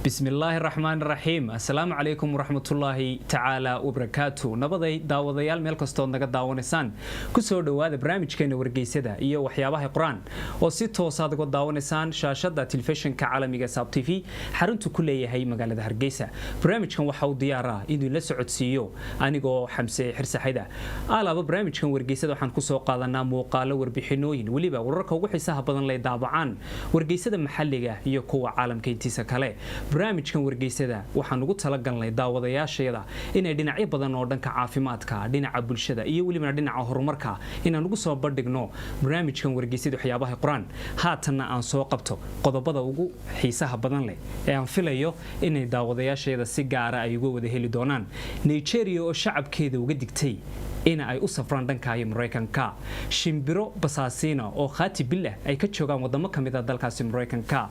Bismillaahi raxmaan raxiim. Assalaamu calaykum waraxmatullaahi tacaala wabarakaatu. Nabaday daawadayaal, meel kastood naga daawanaysaan, kusoo dhowaada barnaamijkeena Wargeysada iyo Waxyaabaha Qur-aan, oo si toosaad uga daawanaysaan shaashada telefishinka caalamiga Saab TV, xaruntu ku leeyahay magaalada Hargeysa. Barnaamijkan waxa uu diyaaraa inuu la socodsiiyo anigoo Xamse Xirsaxayda. Alaaba barnaamijkan Wargeysada waxaan kusoo qaadanaa muuqaalo, warbixinooyin, weliba wararka ugu xiisaha badan lay daabacaan wargeysada maxalliga iyo kuwa caalamka intiisa kale. Barnaamijkan Wargeysada waxaan ugu talagalnay daawadayaashayada inay dhinacyo badan oo dhanka caafimaadka, dhinaca bulshada iyo welibana dhinaca horumarka inaan ugu soo bandhigno barnaamijkan Wargeysada Waxyaabaha Qur-aan. Haatanna aan soo qabto qodobada ugu xiisaha badan leh ee aan filayo inay daawadayaashayada si gaara ay uga wada heli doonaan. Nigeria oo shacabkeeda uga digtay in ay u safraan dhanka iyo Maraykanka. Shimbiro basaasiina oo khaati bilah ay ka joogaan wadamo ka mid a dalkaasi Maraykanka.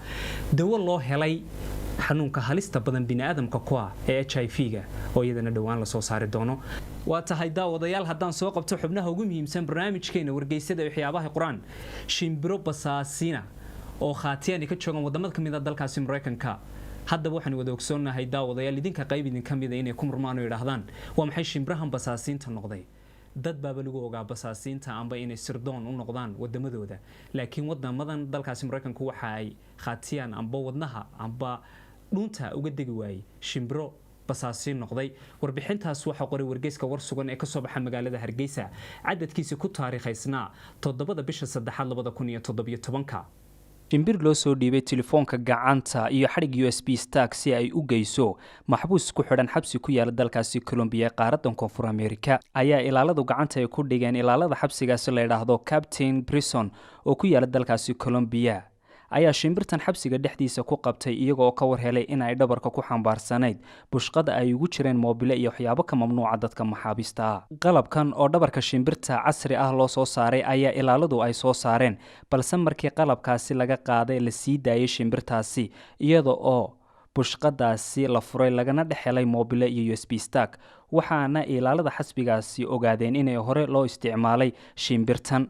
Dawo loo helay xanuunka halista badan biniaadamka ku ah ee HIV-ga, oo iyadana dhowaan lasoo saari doono. Waa tahay daawadayaal, haddaan soo qabto xubnaha ugu muhiimsan barnaamijkeena Wargeysada Waxyaabaha Qur-aan. Shimbiro basaasiina oo khaatiyaan ay ka joogaan wadamada ka mid a dalkaasi Maraykanka. Haddaba waxaan wada ogsoonnahay, daawadayaal, idinka qayb idinka mida inay ku murmaan oo yidhaahdaan: "Waa maxay shimbirahan basaasiinta noqday?" Dad baaba lagu ogaa basaasiinta amba inay sirdoon u noqdaan wadamadooda, laakiin wadamadan dalkaasi Maraykanku waxa ay khaatiyaan amba wadnaha amba dhuunta uga degi waayey shimbiro basaasiin noqday. Warbixintaas waxaa qoray wargeyska War Sugan ee kasoo baxa magaalada Hargeysa, cadadkiisa ku taariikhaysnaa 7-da bisha 3aad 2017-ka. Shimbir loo soo dhiibay telefoonka gacanta iyo xadhig USB stag si ay u geyso maxbuus ku xidhan xabsi ku yaala dalkaasi Colombiya ee qaaradan Koonfur Amerika ayaa ilaaladu gacanta ay ku dhigeen. Ilaalada xabsigaasi la yidhaahdo Captain Prison oo ku yaala dalkaasi Colombiya ayaa shimbirtan xabsiga dhexdiisa ku qabtay, iyaga oo ka war helay in ay dhabarka ku xambaarsanayd bushqada ay ugu jireen moobile iyo waxyaabo ka mamnuuca dadka maxaabiista ah. Qalabkan oo dhabarka shimbirta casri ah loo soo saaray ayaa ilaaladu ay soo saareen, balse markii qalabkaasi laga qaaday la sii daayay shimbirtaasi, iyada oo bushqadaasi la furay lagana dhex helay moobile iyo USB stag. Waxaana ilaalada xabsigaasi ogaadeen inay hore loo isticmaalay shimbirtan,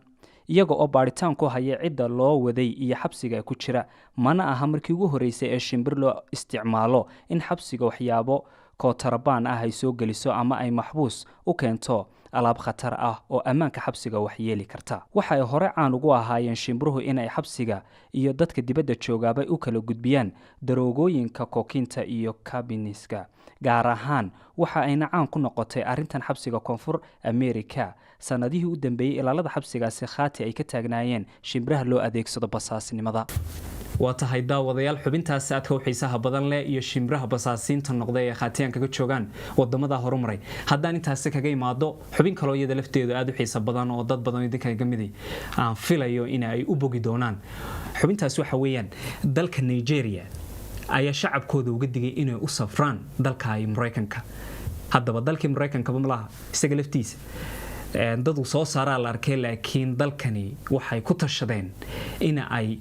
iyaga oo baadhitaan ku haya cidda loo waday iyo xabsiga ku jira. Mana aha markii ugu horreysay ee shimbir loo isticmaalo in xabsiga waxyaabo kootarabaan ah ay soo geliso ama ay maxbuus u keento alaab khatar ah oo ammaanka xabsiga waxyeeli karta. Waxa ay hore caan ugu ahaayeen shimbiruhu inay xabsiga iyo dadka dibadda joogaabay u kala gudbiyaan daroogooyinka kookiinta iyo kabiniska gaar ahaan. Waxa ayna caan ku noqotay arrintan xabsiga Koonfur America sanadihii u dambeeyey ilaalada xabsigaasi khaati ay ka taagnaayeen shimbiraha loo adeegsado basaasnimada. Waa tahay daawadayaal, xubintaas aadka u xiisaha badan leh iyo shimbiraha basaasiinta noqday ee khaatiyaankaga joogaan wadamada horumaray haddaan intaasi kaga imaado, xubin kaloo iyada lafteedu aada u xiisa badan oo dad badan idinka ka midi aan filayo in ay u bogi doonaan. Xubintaas waxa weeyaan, dalka Nigeria ayaa shacabkooda uga digay inay u safraan dalka Maraykanka. Haddaba dalkii Maraykankaba malaha isaga laftiisa dadu soo saaraa la arkay, laakiin dalkani waxay ku tashadeen in ay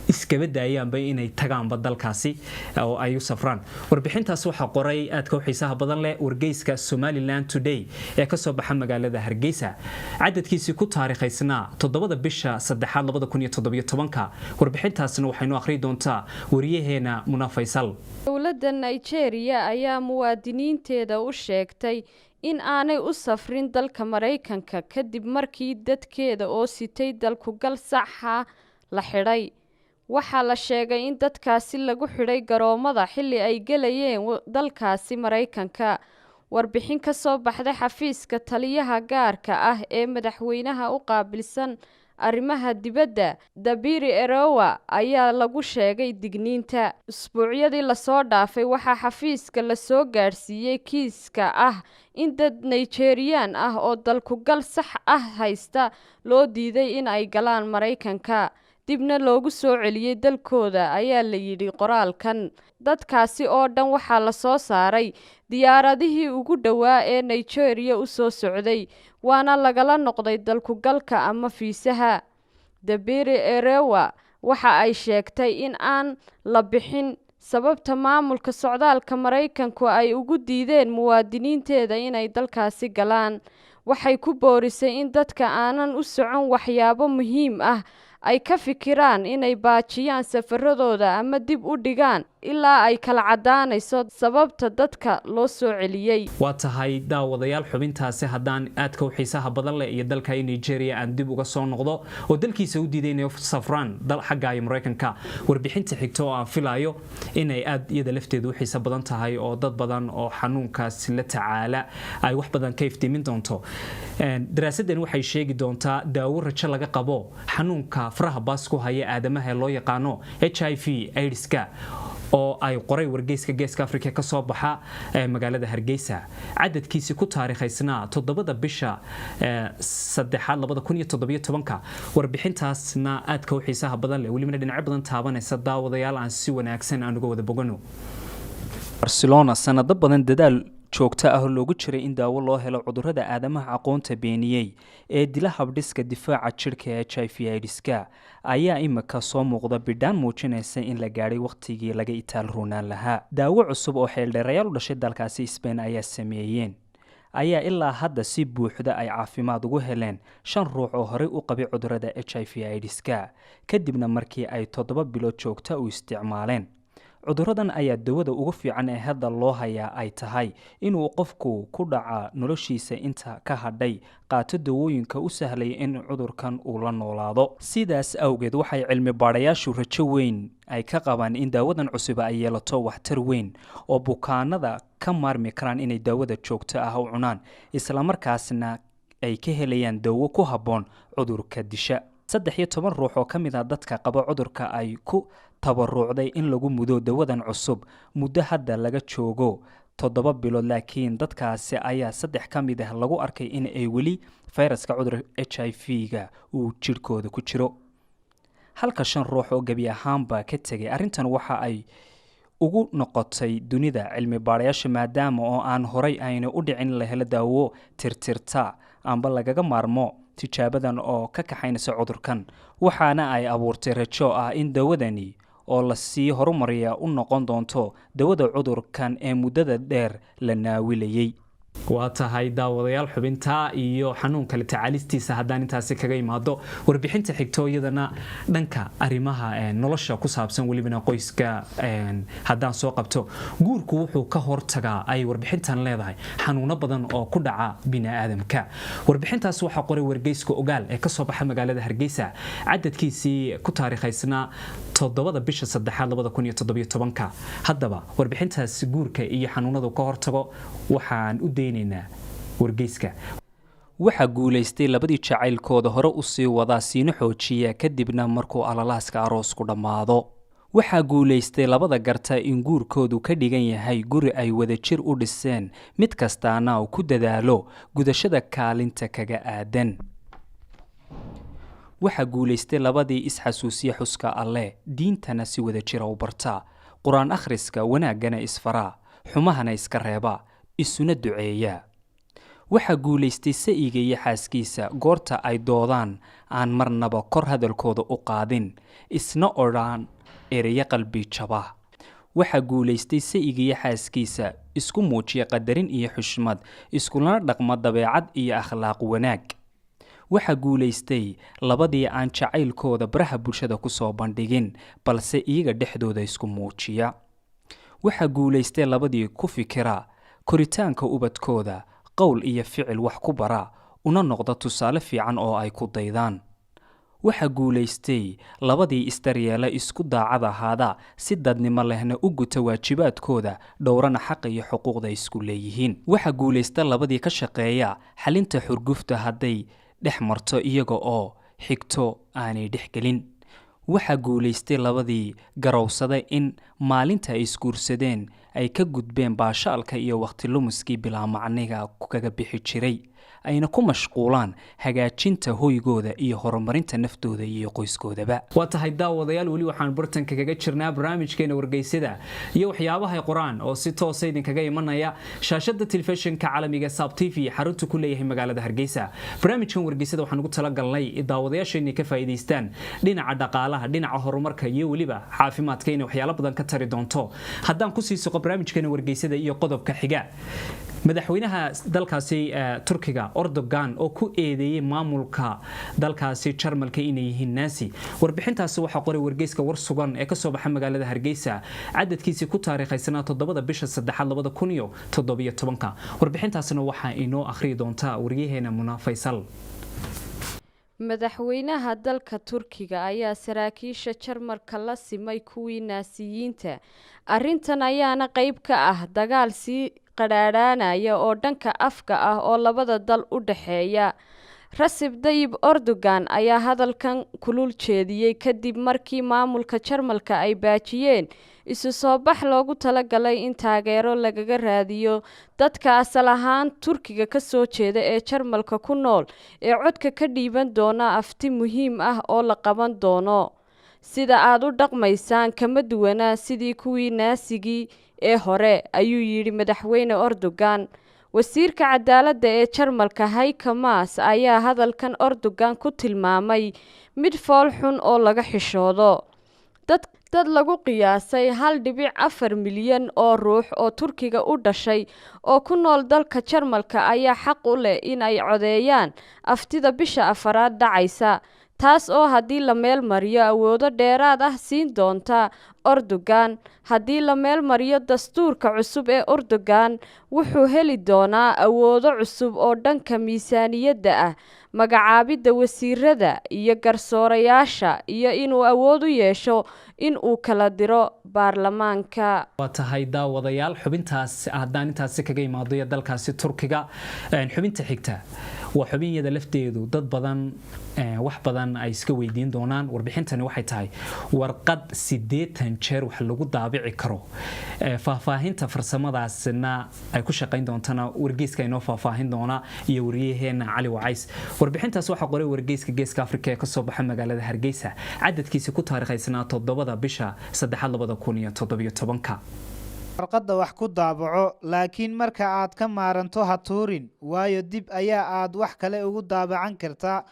iskaba daayaanba inay tagaanba dalkaasi oo ay u safraan. Warbixintaas waxaa qoray, aadka u xiisaha badan leh, wargeyska Somaliland Today ee kasoo baxa magaalada Hargeysa, cadadkiisii ku taariikhaysnaa 7-da bisha 3aad 2017-ka. Warbixintaasna waxaynu akhriyi doontaa wariyaheena Muna Faysal. Dowladda Nigeria ayaa muwaadiniinteeda u sheegtay in aanay u safrin dalka Maraykanka, kadib markii dadkeeda oo sitay dalkugal saxa la xidhay. Waxaa la sheegay in dadkaasi lagu xidhay garoomada xilli ay gelayeen dalkaasi Maraykanka. Warbixin ka soo baxday xafiiska taliyaha gaarka ah ee madaxweynaha u qaabilsan arrimaha dibadda, Dabiri Erowa, ayaa lagu sheegay digniinta. Usbuucyadii lasoo dhaafay waxaa xafiiska lasoo gaadhsiiyey kiiska ah in dad Nigerian ah oo dalkugal sax ah haysta loo diiday in ay galaan Maraykanka, dibna loogu soo celiyey dalkooda, ayaa la yidhi qoraalkan. Dadkaasi oo dhan waxaa lasoo saaray diyaaradihii ugu dhowaa ee Nigeria u soo socday, waana lagala noqday dalkugalka ama fiisaha. Dabiri Erewa waxa ay sheegtay in aan la bixin sababta maamulka socdaalka Maraykanku ay ugu diideen muwaadiniinteeda inay dalkaasi galaan. Waxay ku boorisay in dadka aanan u socon waxyaabo muhiim ah ay ka fikiraan inay baajiyaan safaradooda ama dib u dhigaan. Ilaa ay kala caddaanayso sababta dadka loo soo celiyey. Waa tahay, daawadayaal, xubintaasi haddaan aadka u xiisaha badan leh iyo dalka Nigeria aan dib uga soo noqdo oo dalkiisa u diiday inay safraan dal xagga iyo Maraykanka, warbixinta xigta oo aan filayo inay aad iyada lafteedu u xiiso badan tahay oo dad badan oo xanuunkaas la tacaala ay wax badan ka iftiimin doonto. Daraasadani waxay sheegi doontaa daawo rajo laga qabo xanuunka faraha baas ku haya aadamaha ee loo yaqaano HIV AIDS-ka, oo ay qoray wargeyska Geeska Afrika ka soo baxa ee magaalada Hargeysa, cadadkiisi ku taariikhaysnaa 7-da bisha 3aad 2017-ka. Warbixintaasna aadka u xiisaha badan leh, welibana dhinacyo badan taabanaysa, daawadayaal, aan si wanaagsan aan uga wada bogano. Barcelona sanado badan dadaal joogto ah oo loogu jiray in daawo loo helo cudurrada aadamaha aqoonta beeniyey ee dila habdhiska difaaca jidhka ee HIV AIDS-ka ayaa imika soo muuqda bidhaan muujinaysa in la gaadhay wakhtigii laga itaal roonaan lahaa. Daawo cusub oo xeeldheerayaal u dhashay dalkaasi Spain ayaa sameeyeen ayaa ilaa hadda si buuxda ay caafimaad ugu heleen shan ruux oo horey u qabay cudurrada HIV AIDS-ka, kadibna markii ay 7 bilood joogta u isticmaaleen. Cudurradan ayaa dawada ugu fiican ee hadda loo hayaa ay tahay inuu qofku ku dhaca noloshiisa inta ka hadhay qaato dawooyinka u sahlaya in cudurkan uu la noolaado. Sidaas awgeed waxay cilmi baadhayaashu rajo weyn ay ka qabaan in daawadan cusub ay yeelato waxtar weyn oo bukaanada ka maarmi karaan inay daawada joogto ah u cunaan, islamarkaasna ay ka helayaan dawo ku habboon cudurka disha. 13 ruux oo ka mid ah dadka qaba cudurka ay ku tabarucday in lagu mudo dawadan cusub muddo hadda laga joogo 7 bilood, laakiin dadkaasi ayaa saddex ka mid ah lagu arkay in ay weli fayraska cudurka HIV-ga uu jidhkooda ku jiro, halka shan ruux oo gebi ahaanba ka tegay. Arrintan waxa ay ugu noqotay dunida cilmi baadhayaasha, maadaama oo aan horay ayna u dhicin la helo daawo tirtirta amba lagaga maarmo tijaabadan oo ka kaxaynaysa cudurkan, waxaana ay abuurtay rajo ah in dawadani oo lasii horumariya u noqon doonto dawada cudurkan ee muddada dheer la naawilayay. Waa tahay, daawadayaal, xubinta iyo xanuunka la tacaalistiisa haddaan intaasi kaga imaado, warbixinta xigto iyadana dhanka arrimaha nolosha ku saabsan, welibana qoyska haddaan soo qabto, guurku wuxuu ka hortagaa, ay warbixintan leedahay, xanuuno badan oo ku dhaca bini'aadamka. Warbixintaas waxaa qoray wargeyska Ogaal ee kasoo baxa magaalada Hargeysa, cadadkiisii ku taariikhaysnaa 7-da bisha 3aad 2017-ka. Haddaba warbixintaas guurka iyo xanuunadu ka hortago waxaan u daynaynaa wargeyska. Waxaa guulaystay labadii jacaylkooda hore u sii wadaa, siina xoojiya kadibna markuu alalaaska aroosku dhammaado. Waxaa guulaystay labada garta in guurkoodu ka dhigan yahay guri ay wadajir u dhiseen, mid kastaana uu ku dadaalo gudashada kaalinta kaga aadan. Waxaa guulaystay labadii isxasuusiya xuska Alleh, diintana si wadajira u barta, Qur-aan akhriska, wanaaggana isfaraa, xumahana iska reeba, isuna duceeya. Waxaa guulaystay sa'iga iyo xaaskiisa goorta ay doodaan aan marnaba kor hadalkooda u qaadin, isna odhaan ereyo qalbi jaba. Waxaa guulaystay sa'iga iyo xaaskiisa isku muujiya qadarin iyo xushmad, iskulana dhaqma dabeecad iyo akhlaaq wanaag. Waxaa guulaystay labadii aan jacaylkooda baraha bulshada ku soo bandhigin, balse iyaga dhexdooda isku muujiya. Waxaa guulaystay labadii ku fikira koritaanka ubadkooda, qowl iyo ficil wax ku bara, una noqda tusaale fiican oo ay ku daydaan. Waxaa guulaystay labadii isdaryeela, isku daacad ahaada, si dadnimo lehna u guta waajibaadkooda, dhowrana xaqa iyo xuquuqda isku leeyihiin. Waxaa guulaysta labadii ka shaqeeya xalinta xurgufta hadday dhex marto, iyaga oo xigto aanay dhex gelin. Waxaa guulaystay labadii garowsada in maalinta ay isguursadeen ay ka gudbeen baashaalka iyo wakhti lumiskii bilaa macniga kaga bixi jiray, ayna ku mashquulaan hagaajinta hoygooda iyo horumarinta naftooda iyo qoyskoodaba. Waa tahay, daawadayaal, weli waxaan bartanka kaga jirnaa barnaamijkeena wargeysyada iyo waxyaabahay qoraan oo si toosa idinkaga imanaya shaashada telefishinka caalamiga Saab TV, xarunta ku leeyahay magaalada Hargeysa. Barnaamijkan wargeysada waxaan ugu talagalnay daawadayaasha inay ka faa'iidaystaan dhinaca dhaqaalaha, dhinaca horumarka iyo weliba caafimaadka, inay waxyaalo badan ka tari doonto. Haddaan kusii soqo barnaamijkeena wargeysada iyo qodobka xiga, madaxweynaha dalkaasi Turkiga Turkiga Erdogan oo ku eedeeyey maamulka dalkaasi Jarmalka inay yihiin Naasi. Warbixintaasi waxaa qoray wargeyska War Sugan ee kasoo baxa magaalada Hargeysa, cadadkiisii ku taariikhaysanaa 7-da bisha 3-aad 2017-ka. Warbixintaasina waxaa inoo akhriyi doontaa waryaheena Muna Faysal. Madaxweynaha dalka Turkiga ayaa saraakiisha Jarmalka la simay kuwii Naasiyiinta. Arrintan ayaana qayb ka ah dagaal sii qadhaadhaanaya oo dhanka afka ah oo labada dal u dhexeeya. Recep Tayyip Erdogan ayaa hadalkan kulul jeediyey kadib markii maamulka Jarmalka ay baajiyeen isu soo bax loogu talagalay in taageero lagaga raadiyo dadka asal ahaan Turkiga ka soo jeeda ee Jarmalka ku nool ee codka ka dhiiban doona afti muhiim ah oo la qaban doono. "Sida aad u dhaqmaysaan kama duwanaa sidii kuwii Naasigii ee hore," ayuu yidhi madaxweyne Erdogan. Wasiirka cadaaladda ee Jarmalka Heiko Maas ayaa hadalkan Erdogan ku tilmaamay mid fool xun oo laga xishoodo. Dad lagu qiyaasay 1.4 milyan oo ruux oo Turkiga u dhashay oo ku nool dalka Jarmalka ayaa xaq u leh in ay codeeyaan aftida bisha afaraad dhacaysa, taas oo haddii la meel mariyo awoodo dheeraad ah siin doonta Erdogan. Haddii la meel mariyo dastuurka cusub ee Erdogan, wuxuu heli doonaa awoodo cusub oo dhanka miisaaniyadda ah, magacaabidda wasiirada iyo garsoorayaasha, iyo inuu awood u yeesho in uu kala diro baarlamaanka. Waa tahay, daawadayaal, xubintaas haddaan intaasi kaga imaado iyo dalkaasi Turkiga, xubinta xigta waa xubinyada lafteedu dad badan wax badan ay iska weydiin doonaan. Warbixintani waxay tahay warqad 80 jeer wax lagu daabici karo. Faahfaahinta farsamadaasna ay ku shaqayn doontana wargeyska inoo faahfaahin doona iyo wariyaheena Cali Wacays. Warbixintaas waxaa qoray wargeyska Geeska Afrika ee kasoo baxa magaalada Hargeysa, cadadkiisi ku taariikhaysanaa 7-da bisha 3-aad 2017-ka. Warqadda wax ku daabaco, laakiin marka aad ka maaranto ha tuurin, waayo dib ayaa aad wax kale ugu daabacan kartaa.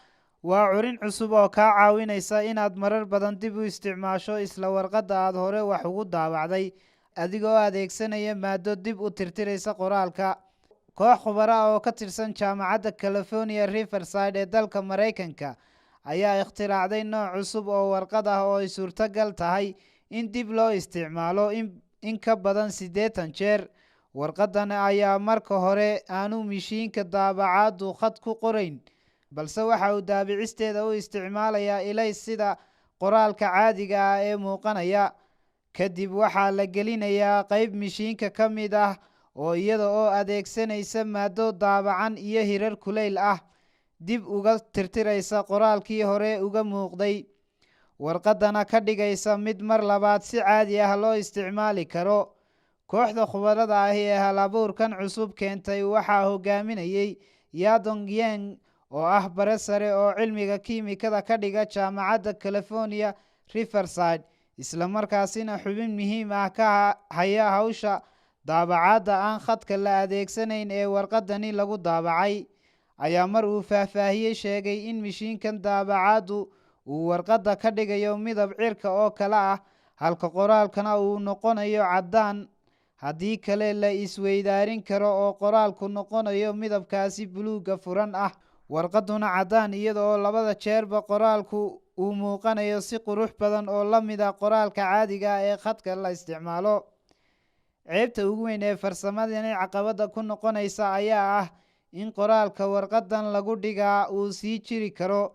Waa curin cusub oo kaa caawinaysa inaad marar badan dib u isticmaasho isla warqadda aad hore wax ugu daabacday, adigoo adeegsanaya maaddo dib u tirtiraysa qoraalka. Koox khubaro ah oo ka tirsan Jaamacadda California Riverside ee dalka Maraykanka ayaa ikhtiraacday nooc cusub oo warqad ah oo ay suurtagal tahay in dib loo isticmaalo in ka badan 80 jeer. Warqadan ayaa marka hore aanu mishiinka daabacaaddu khad ku qorayn, balse waxa uu daabicisteeda u isticmaalayaa ilays sida qoraalka caadiga ah ee muuqanaya. Kadib waxaa la gelinayaa qayb mishiinka ka mid ah oo iyada oo adeegsanaysa maaddo daabacan iyo hirar kuleyl ah dib uga tirtiraysa qoraalkii hore uga muuqday, warqadana ka dhigaysa mid mar labaad si caadi ah loo isticmaali karo. Kooxda khubarada ahi ee hal-abuurkan cusub keentay waxaa hogaaminayay Yadong Yang oo ah bare sare oo cilmiga kiimikada ka dhiga Jaamacadda California Riverside, islamarkaasina xubin muhiim ah ka haya hawsha daabacaadda aan khadka la adeegsanayn ee warqadani lagu daabacay, ayaa mar uu faahfaahiyey sheegay in mishiinkan daabacaaddu uu warqadda ka dhigayo midab cirka oo kale ah, halka qoraalkana uu noqonayo caddaan, haddii kale la isweydaarin karo oo qoraalku noqonayo midabkaasi buluugga furan ah, warqaduna caddaan, iyada oo labada jeerba qoraalku uu muuqanayo si qurux badan oo la mid ah qoraalka caadiga ah ee khadka la isticmaalo. Ceebta ugu weyn ee farsamadani caqabadda ku noqonaysa ayaa ah in qoraalka warqadan lagu dhigaa uu sii jiri karo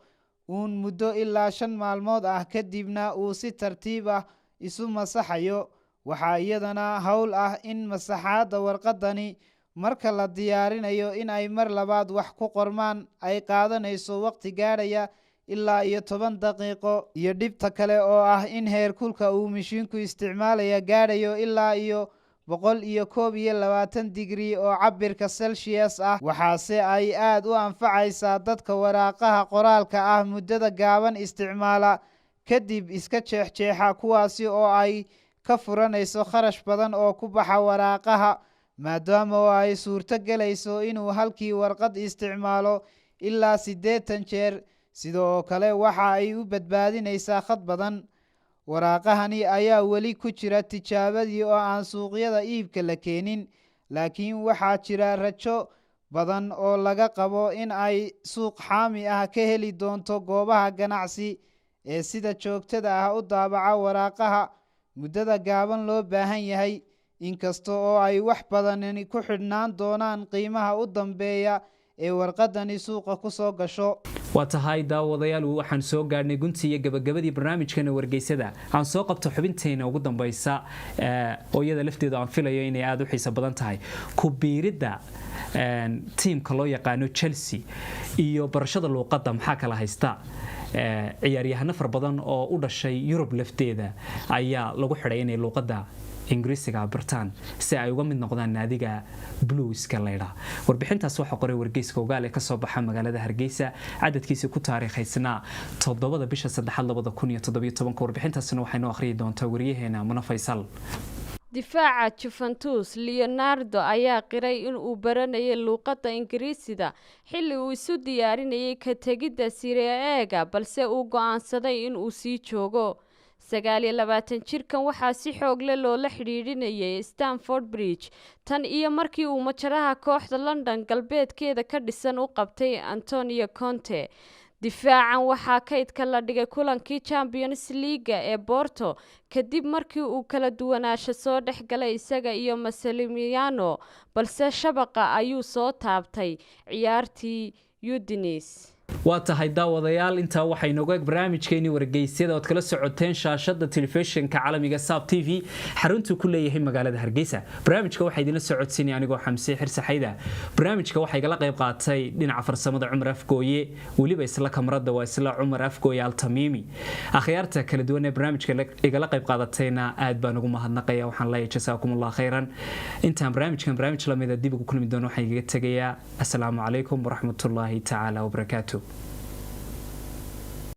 uun muddo ilaa 5 maalmood ah, kadibna uu si tartiib ah isu masaxayo. Waxaa iyadana hawl ah in masaxaadda warqadani marka la diyaarinayo in ay mar labaad wax ku qormaan ay qaadanayso waqti gaadhaya ilaa iyo 10 daqiiqo, iyo dhibta kale oo ah in heerkulka uu mishiinku isticmaalaya gaadhayo ilaa iyo 121 digrii oo cabirka Celsius ah. Waxaase ay aad u anfacaysaa dadka waraaqaha qoraalka ah muddada gaaban isticmaala kadib iska jeexjeexa, kuwaasi oo ay ka furanayso kharash badan oo ku baxa waraaqaha, maadaama oo ay suurto gelayso inuu halkii warqad isticmaalo ilaa 80 jeer. Sidoo kale waxa ay u badbaadinaysaa khad badan. Waraaqahani ayaa weli ku jira tijaabadii oo aan suuqyada iibka la keenin, laakiin waxaa jira rajo. badan oo laga qabo in ay suuq xaami ah ka heli doonto goobaha ganacsi ee sida joogtada ah u daabaca waraaqaha muddada gaaban loo baahan yahay, inkasta oo ay wax badani ku xidhnaan doonaan qiimaha u dambeeya ee warqadani suuqa ku soo gasho. Waa tahay daawadayaal, waxaan soo gaadhnay guntii iyo gabagabadii barnaamijkana wargeysada. Aan soo qabto xubinteena ugu dambaysa oo iyada lafteedu aan filayo inay aada u xiiso badan tahay, ku biiridda tiimka loo yaqaano Chelsea iyo barashada luuqadda. Maxaa kala haysta? Ciyaaryahano fara badan oo u dhashay Yurub lafteeda ayaa lagu xidhay inay luuqadda Ingiriisiga bartaan si ay uga mid noqdaan naadiga Blueska laydhaa. Warbixintaas waxaa qoray wargeyska Ogaal ee kasoo baxa magaalada Hargeysa, cadadkiisa ku taariikhaysnaa 7-da bisha 3aad 2017. Warbixintaasna waxay noo akhriyi doontaa wariyaheena Muna Faysal. Difaaca Juventus Leonardo ayaa qiray in uu baranayay luuqadda Ingiriisida xilli uu isu diyaarinayay ka tegidda Serie A-ga, balse uu go'aansaday in uu sii joogo. 29 jirkan waxaa si xoog leh loola xidhiidhinayay Stamford Bridge tan iyo markii uu majaraha kooxda London galbeedkeeda ka dhisan u qabtay Antonio Conte. Difaacan waxaa kaydka la dhigay kulankii Champions League-ga ee Porto kadib markii uu kala duwanaansho soo dhex galay isaga iyo Maximiliano, balse shabaqa ayuu soo taabtay ciyaartii Udinese. Waa tahay daawadayaal, intaa waxaa inoogu eg barnaamijkeenii wargeysyada ood kala socoteen shaashada telefishinka caalamiga Saab TV, xaruntuu ku leeyahay magaalada Hargeysa. Barnaamijka waxaa idinla socodsiinaya anigoo Xamse Xirsaxayda. Barnaamijka waxaa igala qayb qaatay dhinaca farsamada Cumar Afgooye, weliba isla kamarada waa isla Cumar Afgooye Altamiimi. Akhyaarta kala duwan ee barnaamijka igala qayb qaadatayna aad baan ugu mahadnaqaya. Waxaan leeyahay jasaakum Allah khayran. Intaan barnaamijkan barnaamij lamida dib ugu kulmi doono, waxaan igaga tegayaa asalaamu calaykum waraxmatullaahi tacaala wabarakaatu.